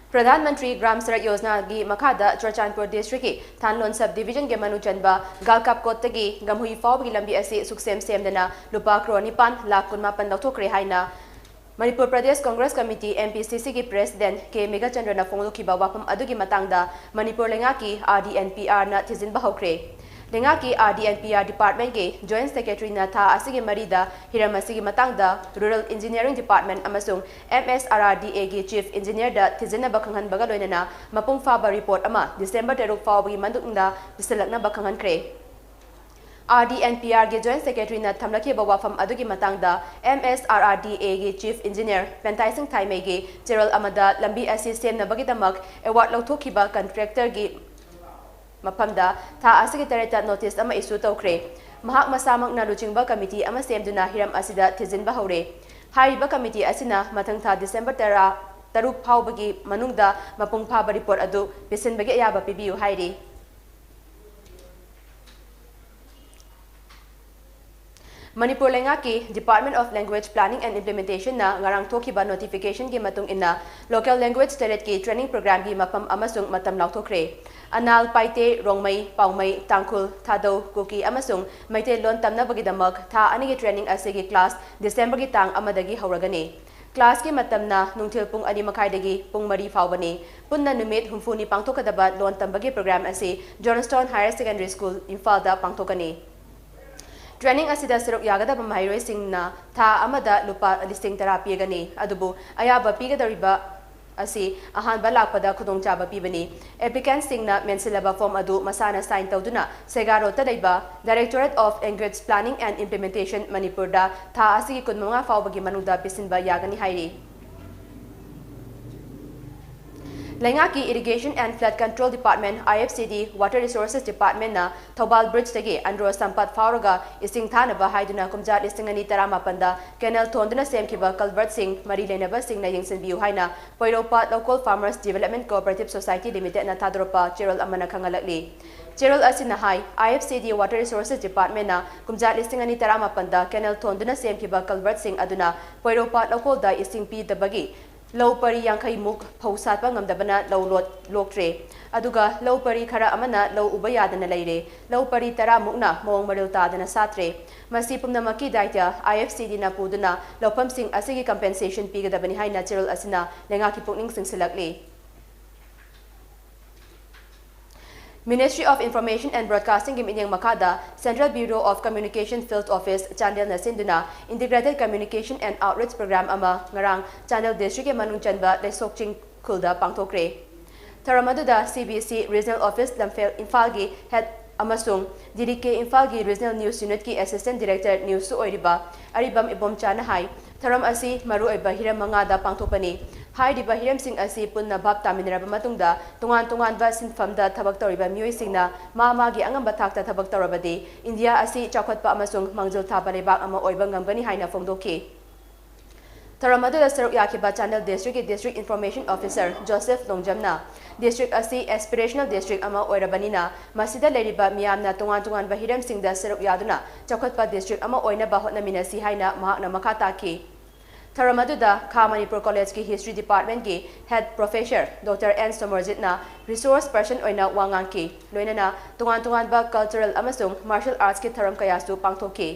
Pradhan Mantri gram ꯁꯔꯛ ꯌꯣꯖꯅꯥꯒꯤ ꯃꯈꯥꯗ ꯆꯨꯔꯆꯥꯟꯄꯨꯔ districtꯀꯤ ꯊꯥꯟꯂꯣꯟ sub divisionꯒꯤ ꯃꯅꯨꯡ ꯆꯟꯕ ꯒꯥꯜꯀꯥꯞꯀꯣꯠꯇꯒꯤ ꯒꯝꯍꯨꯏ ꯐꯥꯎꯕꯒꯤ ꯂꯝꯕꯤ ꯑꯁꯤ ꯁꯨꯛꯁꯦꯝ ꯁꯦꯝꯗꯅ ꯂꯨꯄꯥ ꯀ꯭ꯔꯣꯔ ꯅꯤꯄꯥꯟ ꯂꯥꯈ ꯀꯨꯟꯃꯥꯄꯟ ꯂꯧꯊꯣꯛꯈ꯭ꯔꯦ ꯍꯥꯏꯅ Manipur Pradesh Congress committee, M P C Cꯒꯤ president K ꯃꯦꯘꯆꯟꯗ꯭ꯔꯅ ꯐꯣꯡꯗꯣꯛꯈꯤꯕ ꯋꯥꯐꯝ ꯑꯗꯨꯒꯤ ꯃꯇꯥꯡꯗ ꯃꯅꯤꯄꯨꯔ ꯂꯩꯉꯥꯛꯀꯤ R D N P Rꯅ ꯊꯤꯖꯤꯟꯕ ꯍꯧꯈ꯭ꯔꯦ꯫ ꯂꯩꯉꯥꯛꯀꯤ R D N P R departmentꯀꯤ joint secretaryꯅ ꯊꯥ ꯑꯁꯤꯒꯤ ꯃꯔꯤꯗ ꯍꯤꯔꯝ ꯑꯁꯤꯒꯤ ꯃꯇꯥꯡꯗ Rural Engineering Department ꯑꯃꯁꯨꯡ M S R R D Aꯒꯤ chief engineerꯗ ꯊꯤꯖꯤꯟꯅꯕ ꯈꯪꯍꯟꯕꯒ ꯂꯣꯏꯅꯅ ꯃꯄꯨꯡ ꯐꯥꯕ report ꯑꯃ December ꯇꯔꯨꯛ ꯐꯥꯎꯕꯒꯤ ꯃꯅꯨꯡꯗ ꯄꯤꯁꯤꯜꯂꯛꯅꯕ ꯈꯪꯍꯟꯈ꯭ꯔꯦ꯫ R D N P Rꯒꯤ joint secretaryꯅ ꯊꯝꯂꯛꯈꯤꯕ ꯋꯥꯐꯝ ꯑꯗꯨꯒꯤ ꯃꯇꯥꯡꯗ M S R R D Aꯒꯤ chief engineer ꯄꯦꯟꯇꯥꯏꯁꯤꯡ ꯊꯥꯏꯃꯩꯒꯤ ꯆꯦꯔꯣꯜ ꯑꯃꯗ ꯂꯝꯕꯤ ꯑꯁꯤ ꯁꯦꯝꯅꯕꯒꯤꯗꯃꯛ award ꯂꯧꯊꯣꯛꯈꯤꯕ contractorꯒꯤ ꯃꯐꯝꯗ ꯊꯥ ꯑꯁꯤꯒꯤ ꯇꯔꯦꯠꯇ notice ꯑꯃ issue ꯇꯧꯈ꯭ꯔꯦ꯫ ꯃꯍꯥꯛ ꯃꯁꯥꯃꯛꯅ ꯂꯨꯆꯤꯡꯕ committee ꯑꯃ ꯁꯦꯝꯗꯨꯅ ꯍꯤꯔꯝ ꯑꯁꯤꯗ ꯊꯤꯖꯤꯟꯕ ꯍꯧꯔꯦ꯫ ꯍꯥꯏꯔꯤꯕ committee ꯑꯁꯤꯅ ꯃꯊꯪ ꯊꯥ December ꯇꯔꯥ ꯇꯔꯨꯛ ꯐꯥꯎꯕꯒꯤ ꯃꯅꯨꯡꯗ ꯃꯄꯨꯡ ꯐꯥꯕ report ꯑꯗꯨ ꯄꯤꯁꯤꯟꯕꯒꯤ ꯑꯌꯥꯕ ꯄꯤꯕꯤꯌꯨ ꯍꯥꯏꯔꯤ꯫ ꯃꯅꯤꯄꯨꯔ ꯂꯩꯉꯥꯛꯀꯤ Department of Language Planning and Implementation ꯅ ꯉꯔꯥꯡ ꯊꯣꯛꯈꯤꯕ notification ꯒꯤ ꯃꯇꯨꯡ ꯏꯟꯅ, local language ꯇꯔꯦꯠꯀꯤ training program ꯒꯤ ꯃꯐꯝ ꯑꯃꯁꯨꯡ ꯃꯇꯝ ꯂꯥꯎꯊꯣꯛꯈ꯭ꯔꯦ꯫ ꯑꯅꯥꯜ, ꯄꯥꯏꯇꯦ, ꯔꯣꯡꯃꯩ, ꯄꯥꯎꯃꯩ, ꯇꯥꯡꯈꯨꯜ, ꯊꯥꯗꯧ, ꯀꯨꯀꯤ ꯑꯃꯁꯨꯡ ꯃꯩꯇꯩꯂꯣꯟ ꯇꯝꯅꯕꯒꯤꯗꯃꯛ ꯊꯥ ꯑꯅꯤꯒꯤ training ꯑꯁꯤꯒꯤ class December ꯒꯤ ꯇꯥꯡ ꯑꯃꯗꯒꯤ ꯍꯧꯔꯒꯅꯤ꯫ Class ꯀꯤ ꯃꯇꯝꯅ ꯅꯨꯡꯊꯤꯜ ꯄꯨꯡ ꯑꯅꯤ ꯃꯈꯥꯏꯗꯒꯤ ꯄꯨꯡ ꯃꯔꯤ ꯐꯥꯎꯕꯅꯤ꯫ ꯄꯨꯟꯅ ꯅꯨꯃꯤꯠ ꯍꯨꯝꯐꯨꯅꯤ ꯄꯥꯡꯊꯣꯛꯀꯗꯕ ꯂꯣꯟ ꯇꯝꯕꯒꯤ program ꯑꯁꯤ Johnstone Higher Secondary School, ꯏꯝꯐꯥꯜꯗ ꯄꯥꯡꯊꯣꯛꯀꯅꯤ꯫ Training ꯑꯁꯤꯗ ꯁꯔꯨꯛ ꯌꯥꯒꯗꯕ ꯃꯍꯩꯔꯣꯏꯁꯤꯡꯅ ꯊꯥ ꯑꯃꯗ ꯂꯨꯄꯥ ꯂꯤꯁꯤꯡ ꯇꯔꯥ ꯄꯤꯒꯅꯤ, ꯑꯗꯨꯕꯨ ꯑꯌꯥꯕ ꯄꯤꯒꯗꯧꯔꯤꯕ ꯑꯁꯤ ꯑꯍꯥꯟꯕ ꯂꯥꯛꯄꯗ ꯈꯨꯗꯣꯡꯆꯥꯕ ꯄꯤꯕꯅꯤ꯫ Applicant ꯁꯤꯡꯅ ꯃꯦꯟꯁꯤꯜꯂꯕ form ꯑꯗꯨ ꯃꯁꯥꯅ sign ꯇꯧꯗꯨꯅ ꯁꯦꯒꯥꯔꯣꯠꯇ ꯂꯩꯕ Directorate of Language Planning and Implementation, ꯃꯅꯤꯄꯨꯔꯗ ꯊꯥ ꯑꯁꯤꯒꯤ ꯀꯨꯟꯃꯉꯥ ꯐꯥꯎꯕꯒꯤ ꯃꯅꯨꯡꯗ ꯄꯤꯁꯤꯟꯕ ꯌꯥꯒꯅꯤ ꯍꯥꯏꯔꯤ꯫ ꯂꯩꯉꯥꯛꯀꯤ Irrigation and Flood Control Department, I F C D, Water Resources Department ꯅ ꯊꯧꯕꯥꯜ bridge ꯇꯒꯤ ꯑꯟꯗ꯭ꯔꯣ ꯁꯝꯄꯠ ꯐꯥꯎꯔꯒ ꯏꯁꯤꯡ ꯊꯥꯅꯕ ꯍꯥꯏꯗꯨꯅ ꯀꯨꯝꯖꯥ ꯂꯤꯁꯤꯡ ꯑꯅꯤ ꯇꯔꯥꯃꯥꯄꯟꯗ canal ꯊꯣꯟꯗꯨꯅ ꯁꯦꯝꯈꯤꯕ culvert ꯁꯤꯡ ꯃꯔꯤ ꯂꯩꯅꯕꯁꯤꯡꯅ ꯌꯦꯡꯁꯤꯟꯕꯤꯌꯨ ꯍꯥꯏꯅ ꯄꯣꯏꯔꯧꯄꯥꯠ Local Farmers Development Cooperative Society Limited ꯅ ꯊꯥꯗꯣꯔꯛꯄ ꯆꯦꯔꯣꯜ ꯑꯃꯅ ꯈꯪꯍꯜꯂꯛꯂꯤ꯫ ꯆꯦꯔꯣꯜ ꯑꯁꯤꯅ ꯍꯥꯏ, I F C D Water Resources Department ꯅ ꯀꯨꯝꯖꯥ ꯂꯤꯁꯤꯡ ꯑꯅꯤ ꯇꯔꯥꯃꯥꯄꯟꯗ canal ꯊꯣꯟꯗꯨꯅ ꯁꯦꯝꯈꯤꯕ culvert ꯁꯤꯡ ꯑꯗꯨꯅ ꯄꯣꯏꯔꯧꯄꯥꯠ ꯂꯧꯀꯣꯜꯗ ꯏꯁꯤꯡ ꯄꯤꯗꯕꯒꯤ ꯂꯧ ꯄꯔꯤ ꯌꯥꯡꯈꯩ ꯃꯨꯛ ꯐꯧ ꯁꯥꯠꯄ ꯉꯝꯗꯕꯅ ꯂꯧ ꯂꯣꯠ-, ꯂꯣꯛꯇ꯭ꯔꯦ꯫ ꯑꯗꯨꯒ ꯂꯧ ꯄꯔꯤ ꯈꯔ ꯑꯃꯅ ꯂꯧ ꯎꯕ ꯌꯥꯗꯅ ꯂꯩꯔꯦ꯫ ꯂꯧ ꯄꯔꯤ ꯇꯔꯥ ꯃꯨꯛꯅ ꯃꯑꯣꯡ ꯃꯔꯤꯜ ꯇꯥꯗꯅ ꯁꯥꯠꯇ꯭ꯔꯦ꯫ ꯃꯁꯤ ꯄꯨꯝꯅꯃꯛꯀꯤ ꯗꯥꯏꯇ꯭ꯌ I F C D ꯅ ꯄꯨꯗꯨꯅ ꯂꯧꯐꯝꯁꯤꯡ ꯑꯁꯤꯒꯤ compensation ꯄꯤꯒꯗꯕꯅꯤ ꯍꯥꯏꯅ ꯆꯦꯔꯣꯜ ꯑꯁꯤꯅ ꯂꯩꯉꯥꯛꯀꯤ ꯄꯨꯛꯅꯤꯡ ꯆꯤꯡꯁꯤꯜꯂꯛꯂꯤ꯫ Ministry of Information and Broadcasting ꯒꯤ ꯃꯤꯠꯌꯦꯡ ꯃꯈꯥꯗ Central Bureau of Communication Field Office ꯆꯥꯟꯗꯦꯜꯅ ꯁꯤꯟꯗꯨꯅ Integrated Communication and Outreach Program ꯑꯃ ꯉꯔꯥꯡ ꯆꯥꯟꯗꯦꯜ district ꯀꯤ ꯃꯅꯨꯡ ꯆꯟꯕ ꯂꯩꯁꯣꯛ ꯆꯤꯡ ꯈꯨꯜꯗ ꯄꯥꯡꯊꯣꯛꯈ꯭ꯔꯦ꯫ ꯊꯧꯔꯝ ꯑꯗꯨꯗ C B C Regional Office ꯂꯝꯐꯦꯜ ꯏꯝꯐꯥꯜꯒꯤ head ꯑꯃꯁꯨꯡ D D K ꯏꯝꯐꯥꯜꯒꯤ Regional News Unit ꯀꯤ Assistant Director News ꯁꯨ ꯑꯣꯏꯔꯤꯕ ꯑꯔꯤꯕꯝ ꯏꯕꯣꯝꯆꯥꯅ ꯍꯥꯏ, ꯊꯧꯔꯝ ꯑꯁꯤ ꯃꯔꯨꯑꯣꯏꯕ ꯍꯤꯔꯝ ꯃꯉꯥꯗ ꯄꯥꯡꯊꯣꯛꯄꯅꯤ꯫ ꯍꯥꯏꯔꯤꯕ ꯍꯤꯔꯝꯁꯤꯡ ꯑꯁꯤ ꯄꯨꯟꯅ ꯚꯥꯞ ꯇꯥꯃꯤꯟꯅꯔꯕ ꯃꯇꯨꯡꯗ, ꯇꯣꯉꯥꯟ ꯇꯣꯉꯥꯟꯕ ꯁꯤꯟꯐꯝꯗ ꯊꯕꯛ ꯇꯧꯔꯤꯕ ꯃꯤꯑꯣꯏꯁꯤꯡꯅ ꯃꯥ ꯃꯥꯒꯤ ꯑꯉꯝꯕ ꯊꯥꯛꯇ ꯊꯕꯛ ꯇꯧꯔꯕꯗꯤ, ꯏꯟꯗꯤꯌꯥ ꯑꯁꯤ ꯆꯥꯎꯈꯠꯄ ꯑꯃꯁꯨꯡ ꯃꯥꯡꯖꯤꯜ ꯊꯥꯕ ꯂꯩꯕꯥꯛ ꯑꯃ ꯑꯣꯏꯕ ꯉꯝꯒꯅꯤ ꯍꯥꯏꯅ ꯐꯣꯡꯗꯣꯛꯈꯤ꯫ ꯊꯧꯔꯝ ꯑꯗꯨꯗ ꯁꯔꯨꯛ ꯌꯥꯈꯤꯕ ꯆꯥꯟꯗꯦꯜ ꯗꯤꯁꯇ꯭ꯔꯤꯛꯀꯤ ꯗꯤꯁꯇ꯭ꯔꯤꯛ ꯏꯟꯐꯣꯔꯃꯦꯁꯟ ꯑꯣꯐꯤꯁꯔ ꯖꯣꯁꯦꯐ ꯂꯣꯡꯖꯝꯅ ꯗꯤꯁꯇ꯭ꯔꯤꯛ ꯑꯁꯤ ꯑꯦꯁꯄꯤꯔꯦꯁꯅꯦꯜ ꯗꯤꯁꯇ꯭ꯔꯤꯛ ꯑꯃ ꯑꯣꯏꯔꯕꯅꯤꯅ ꯃꯁꯤꯗ ꯂꯩꯔꯤꯕ ꯃꯤꯌꯥꯝꯅ ꯇꯣꯉꯥꯟ ꯇꯣꯉꯥꯟꯕ ꯍꯤꯔꯝꯁꯤꯡꯗ ꯁꯔꯨꯛ ꯌꯥꯗꯨꯅ ꯆꯥꯎꯈꯠꯄ ꯗꯤꯁꯇ꯭ꯔꯤꯛ ꯑꯃ ꯑꯣꯏꯅꯕ ꯍꯣꯠꯅꯃꯤꯟꯅꯁꯤ ꯍꯥꯏꯅ ꯃꯍꯥꯛꯅ ꯃꯈꯥ ꯇꯥꯈꯤ꯫ ꯊꯧꯔꯝ ꯑꯗꯨꯗ ꯈꯥ ꯃꯅꯤꯄꯨꯔ ꯀꯣꯂꯦꯖꯀꯤ ꯍꯤꯁꯇ꯭ꯔꯤ ꯗꯤꯄꯥꯔꯠꯃꯦꯟꯠꯀꯤ ꯍꯦꯗ ꯄ꯭ꯔꯣꯐꯦꯁꯔ ꯗꯣꯛꯇꯔ ꯑꯦꯟ ꯁꯣꯃꯣꯔꯖꯤꯠꯅ ꯔꯤꯁꯣꯔꯁ ꯄꯔꯁꯟ ꯑꯣꯏꯅ ꯋꯥ ꯉꯥꯡꯈꯤ꯫ ꯂꯣꯏꯅꯅ ꯇꯣꯉꯥꯟ ꯇꯣꯉꯥꯟꯕ ꯀꯜꯆꯔꯦꯜ ꯑꯃꯁꯨꯡ ꯃꯥꯔꯁꯦꯜ ꯑꯥꯔꯠꯁꯀꯤ ꯊꯧꯔꯝ ꯀꯌꯥꯁꯨ ꯄꯥꯡꯊꯣꯛꯈꯤ꯫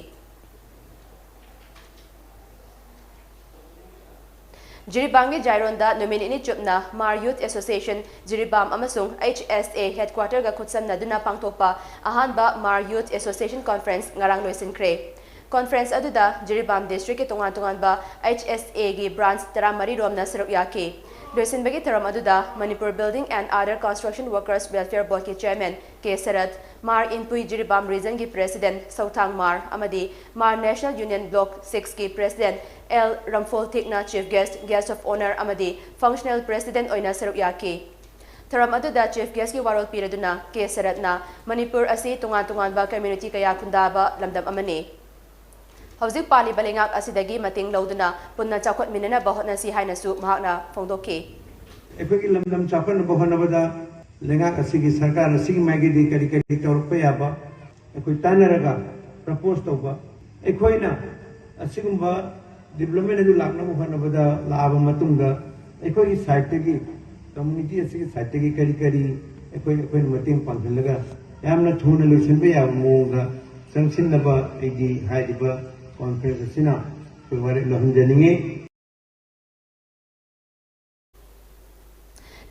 ꯖꯤꯔꯤꯕꯥꯝꯒꯤ ꯖꯥꯏꯔꯣꯟꯗ ꯅꯨꯃꯤꯠ ꯅꯤꯅꯤ ꯆꯨꯞꯅ ꯃꯥꯔ ꯌꯨꯊ ꯑꯦꯁꯣꯁꯤꯌꯦꯁꯟ ꯖꯤꯔꯤꯕꯥꯝ ꯑꯃꯁꯨꯡ ꯑꯩꯆ ꯑꯦꯁ ꯑꯦ ꯍꯦꯗꯀ꯭ꯋꯥꯇꯔꯒ ꯈꯨꯠꯁꯝꯅꯗꯨꯅ ꯄꯥꯡꯊꯣꯛꯄ ꯑꯍꯥꯟꯕ ꯃꯥꯔ ꯌꯨꯊ ꯑꯦꯁꯣꯁꯤꯌꯦꯁꯟ ꯀꯣꯟꯐ꯭ꯔꯦꯟꯁ ꯉꯔꯥꯡ ꯂꯣꯏꯁꯤꯟꯈ꯭ꯔꯦ꯫ ꯀꯣꯟꯐ꯭ꯔꯦꯟꯁ ꯑꯗꯨꯗ ꯖꯤꯔꯤꯕꯥꯝ ꯗꯤꯁꯇ꯭ꯔꯤꯛꯀꯤ ꯇꯣꯉꯥꯟ ꯇꯣꯉꯥꯟꯕ ꯑꯩꯆ ꯑꯦꯁ ꯑꯦꯒꯤ ꯕ꯭ꯔꯥꯟꯆ ꯇꯔꯥꯃꯔꯤ ꯔꯣꯝꯅ ꯁꯔꯨꯛ ꯌꯥꯈꯤ꯫ ꯂꯣꯏꯁꯤꯟꯕꯒꯤ ꯊꯧꯔꯝ ꯑꯗꯨꯗ Manipur Building and Other Construction Workers Welfare Boardꯀꯤ ꯆꯦꯌꯔꯃꯦꯟ ꯀꯦ ꯁꯔꯠ, ꯃꯥꯔ ꯏꯟꯄꯨꯏ ꯖꯤꯔꯤꯕꯥꯝ ꯔꯤꯖꯟꯒꯤ ꯄ꯭ꯔꯦꯁꯤꯗꯦꯟꯠ ꯁꯧꯊꯥꯡ ꯃꯥꯔ ꯑꯃꯗꯤ ꯃꯥꯔ National Union Block sixꯀꯤ ꯄ꯭ꯔꯦꯁꯤꯗꯦꯟꯠ ꯑꯦꯜ ꯔꯝꯐꯣꯜꯊꯤꯛꯅ chief guest, guest of honour ꯑꯃꯗꯤ ꯐꯪꯁꯅꯦꯜ ꯄ꯭ꯔꯦꯁꯤꯗꯦꯟꯠ ꯑꯣꯏꯅ ꯁꯔꯨꯛ ꯌꯥꯈꯤ꯫ ꯊꯧꯔꯝ ꯑꯗꯨꯗ ꯆꯤꯐ ꯒꯦꯁ꯭ꯠꯀꯤ ꯋꯥꯔꯣꯜ ꯄꯤꯔꯗꯨꯅ ꯀꯦ ꯁꯔꯠꯅ ꯃꯅꯤꯄꯨꯔ ꯑꯁꯤ ꯇꯣꯉꯥꯟ ꯇꯣꯉꯥꯟꯕ ꯀꯝꯃ꯭ꯌꯨꯅꯤꯇꯤ ꯀꯌꯥ ꯈꯨꯟꯗꯥꯕ ꯂꯝꯗꯝ ꯑꯃꯅꯤ꯫ ꯍꯧꯖꯤꯛ ꯄꯥꯜꯂꯤꯕ ꯂꯩꯉꯥꯛ ꯑꯁꯤꯗꯒꯤ ꯃꯇꯦꯡ ꯂꯧꯗꯨꯅ ꯄꯨꯟꯅ ꯆꯥꯎꯈꯠꯃꯤꯟꯅꯅꯕ ꯍꯣꯠꯅꯁꯤ ꯍꯥꯏꯅꯁꯨ ꯃꯍꯥꯛꯅ ꯐꯣꯡꯗꯣꯛꯈꯤ꯫ ꯑꯩꯈꯣꯏꯒꯤ ꯂꯝꯗꯝ ꯆꯥꯎꯈꯠꯅꯕ ꯍꯣꯠꯅꯕꯗ ꯂꯩꯉꯥꯛ ꯑꯁꯤꯒꯤ, ꯁꯔꯀꯥꯔ ꯑꯁꯤꯒꯤ ꯃꯥꯏꯀꯩꯗꯒꯤ ꯀꯔꯤ ꯀꯔꯤ ꯇꯧꯔꯛꯄ ꯌꯥꯕ ꯑꯩꯈꯣꯏ ꯇꯥꯟꯅꯔꯒ ꯄ꯭ꯔꯄꯣꯖ ꯇꯧꯕ, ꯑꯩꯈꯣꯏꯅ ꯑꯁꯤꯒꯨꯝꯕ ꯗꯤꯕ꯭ꯂꯞꯃꯦꯟ ꯑꯗꯨ ꯂꯥꯛꯅꯕ ꯍꯣꯠꯅꯕꯗ ꯂꯥꯛꯑꯕ ꯃꯇꯨꯡꯗ ꯑꯩꯈꯣꯏꯒꯤ ꯁꯥꯏꯠꯇꯒꯤ, ꯀꯝꯃ꯭ꯌꯨꯅꯤꯇꯤ ꯑꯁꯤꯒꯤ ꯁꯥꯏꯠꯇꯒꯤ ꯀꯔꯤ ꯀꯔꯤ ꯑꯩꯈꯣꯏ, ꯑꯩꯈꯣꯏꯅ ꯃꯇꯦꯡ ꯄꯥꯡꯁꯤꯜꯂꯒ ꯌꯥꯝꯅ ꯊꯨꯅ ꯂꯣꯏꯁꯤꯟꯕ ꯌꯥꯕ ꯃꯑꯣꯡꯗ ꯆꯪꯁꯤꯟꯅꯕ ꯑꯩꯗꯤ ꯍꯥꯏꯔꯤꯕ ꯀꯣꯟꯐ꯭ꯔꯦꯟꯁ ꯑꯁꯤꯅ ꯑꯩꯈꯣꯏ ꯋꯥꯔꯦꯞ ꯂꯧꯍꯟꯖꯅꯤꯡꯉꯤ꯫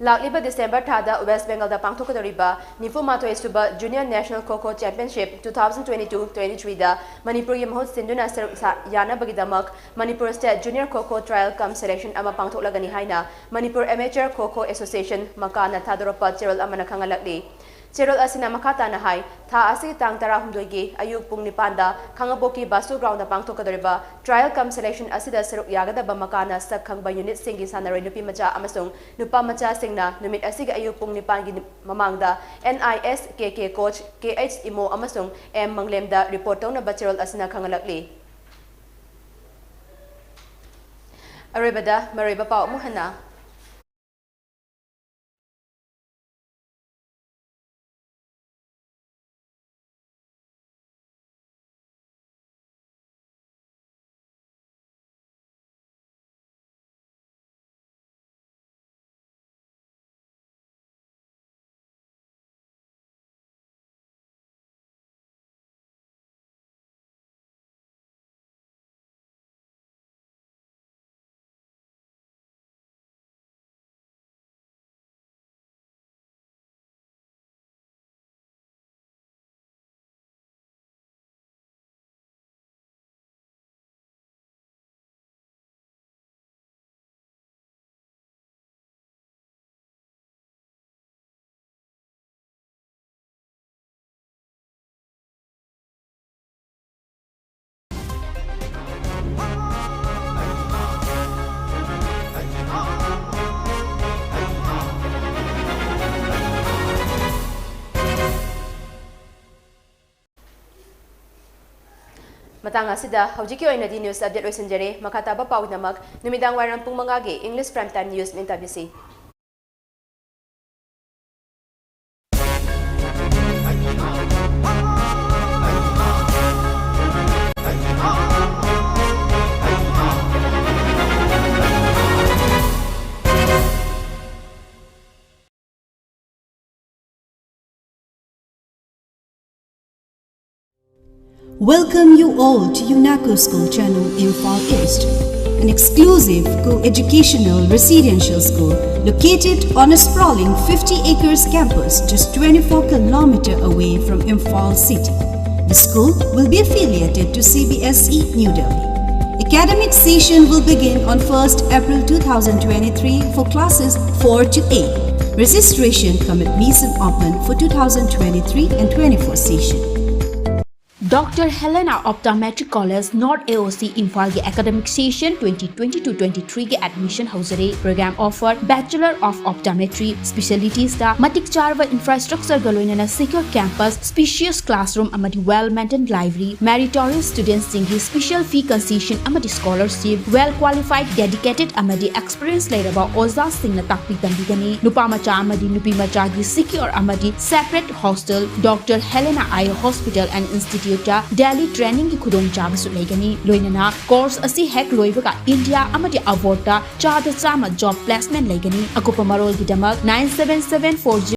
ꯂꯥꯛꯂꯤꯕ ꯗꯤꯁꯦꯝꯕꯔ ꯊꯥꯗ ꯋꯦꯁ꯭ꯠ ꯕꯦꯡꯒꯜꯗ ꯄꯥꯡꯊꯣꯛꯀꯗꯧꯔꯤꯕ ꯅꯤꯐꯨ ꯃꯥꯊꯣꯏ ꯁꯨꯕ ꯖꯨꯅꯤꯌꯔ ꯅꯦꯁꯅꯦꯜ ꯈꯣ ꯈꯣ ꯆꯦꯝꯄꯤꯌꯟꯁꯤꯞ two thousand twenty-two twenty-threeꯗ ꯃꯅꯤꯄꯨꯔꯒꯤ ꯃꯍꯨꯠ ꯁꯤꯟꯗꯨꯅ ꯁꯔꯨꯛ ꯁꯥ-, ꯌꯥꯅꯕꯒꯤꯗꯃꯛ ꯃꯅꯤꯄꯨꯔ ꯁ꯭ꯇꯦꯠ ꯖꯨꯅꯤꯌꯔ ꯈꯣ ꯈꯣ ꯇ꯭ꯔꯥꯏꯌꯦꯜ ꯀꯝ ꯁꯦꯂꯦꯛꯁꯟ ꯑꯃ ꯄꯥꯡꯊꯣꯛꯂꯒꯅꯤ ꯍꯥꯏꯅ ꯃꯅꯤꯄꯨꯔ ꯑꯦꯃꯦꯆꯔ ꯈꯣ ꯈꯣ ꯑꯦꯁꯣꯁꯤꯌꯦꯁꯟ, ꯃꯀꯥꯅ ꯊꯥꯗꯣꯔꯛꯄ ꯆꯦꯔꯣꯜ ꯑꯃꯅ ꯈꯪꯍꯜꯂꯛꯂꯤ꯫ ꯆꯦꯔꯣꯜ ꯑꯁꯤꯅ ꯃꯈꯥ ꯇꯥꯅ ꯍꯥꯏ, ꯊꯥ ꯑꯁꯤꯒꯤ ꯇꯥꯡ ꯇꯔꯥꯍꯨꯝꯗꯣꯏꯒꯤ ꯑꯌꯨꯛ ꯄꯨꯡ ꯅꯤꯄꯥꯟꯗ ꯈꯥꯉꯕꯣꯛꯀꯤ ꯕꯥꯁꯨ ꯒ꯭ꯔꯥꯎꯟꯗ ꯄꯥꯡꯊꯣꯛꯀꯗꯧꯔꯤꯕ ꯇ꯭ꯔꯥꯏꯌꯦꯜ ꯀꯝ ꯁꯦꯂꯦꯛꯁꯟ ꯑꯁꯤꯗ ꯁꯔꯨꯛ ꯌꯥꯒꯗꯕ ꯃꯀꯥꯅ ꯁꯛ ꯈꯪꯕ ꯌꯨꯅꯤꯠꯁꯤꯡꯒꯤ ꯁꯥꯟꯅꯔꯣꯏ ꯅꯨꯄꯤ ꯃꯆꯥ ꯑꯃꯁꯨꯡ ꯅꯨꯄꯥ ꯃꯆꯥꯁꯤꯡꯅ ꯅꯨꯃꯤꯠ ꯑꯁꯤꯒꯤ ꯑꯌꯨꯛ ꯄꯨꯡ ꯅꯤꯄꯥꯟꯒꯤ ꯃꯃꯥꯡꯗ N I S K K coach K H Imo ꯑꯃꯁꯨꯡ M ꯃꯪꯂꯦꯝꯗ ꯔꯤꯄꯣꯔꯠ ꯇꯧꯅꯕ ꯆꯦꯔꯣꯜ ꯑꯁꯤꯅ ꯈꯪꯍꯜꯂꯛꯂꯤ꯫ ꯑꯔꯣꯏꯕꯗ ꯃꯔꯨꯑꯣꯏꯕ ꯄꯥꯎ ꯑꯃꯨꯛ ꯍꯟꯅ꯫ ꯃꯇꯥꯡ ꯑꯁꯤꯗ ꯍꯧꯖꯤꯛꯀꯤ ꯑꯣꯏꯅꯗꯤ news update ꯂꯣꯏꯁꯤꯟꯖꯔꯦ꯫ ꯃꯈꯥ ꯇꯥꯕ ꯄꯥꯎꯒꯤꯗꯃꯛ ꯅꯨꯃꯤꯗꯥꯡ ꯋꯥꯏꯔꯝ ꯄꯨꯡ ꯃꯉꯥꯒꯤ English Prime Time News ꯃꯤꯡꯇꯥꯕꯤꯁꯤ꯫ Welcome you all to UNACO School Channel, Imphal East, an exclusive co-educational residential school located on a sprawling fifty acres campus just twenty-four kilometer away from Imphal city. The school will be affiliated to C B S E New Delhi. Academic session will begin on first April two thousand twenty-three for classes four to eight. Registration cum admission open for two thousand twenty-three and twenty-four session. Doctor Helena Optometric College, North A O C, ꯏꯝꯐꯥꯜꯒꯤ academic session twenty twenty-two twenty-three ꯒꯤ admission ꯍꯧꯖꯔꯦ꯫ Program offer: Bachelor of Optometry, specialties ꯇ ꯃꯇꯤꯛ ꯆꯥꯔꯕ infrastructure ꯒ ꯂꯣꯏꯅꯅ secure campus, spacious classroom ꯑꯃꯗꯤ well maintained library, meritorious students ꯁꯤꯡꯒꯤ special fee concession ꯑꯃꯗꯤ scholarship, well qualified, dedicated ꯑꯃꯗꯤ experience ꯂꯩꯔꯕ ꯑꯣꯖꯥꯁꯤꯡꯅ ꯇꯥꯛꯄꯤ ꯇꯝꯕꯤꯒꯅꯤ꯫ ꯅꯨꯄꯥ ꯃꯆꯥ ꯑꯃꯗꯤ ꯅꯨꯄꯤ ꯃꯆꯥꯒꯤ secure ꯑꯃꯗꯤ separate hostel, Doctor Helena Eye Hospital and Institute ꯇ daily training ꯒꯤ ꯈꯨꯗꯣꯡꯆꯥꯕꯁꯨ ꯂꯩꯒꯅꯤ꯫ ꯂꯣꯏꯅꯅ course ꯑꯁꯤ ꯍꯦꯛ ꯂꯣꯏꯕꯒ India ꯑꯃꯗꯤ abroad ꯇ ꯆꯥꯗ ꯆꯥꯝꯃ job placement ꯂꯩꯒꯅꯤ꯫ ꯑꯀꯨꯞꯄ ꯃꯔꯣꯜꯒꯤꯗꯃꯛ nine seven seven four zero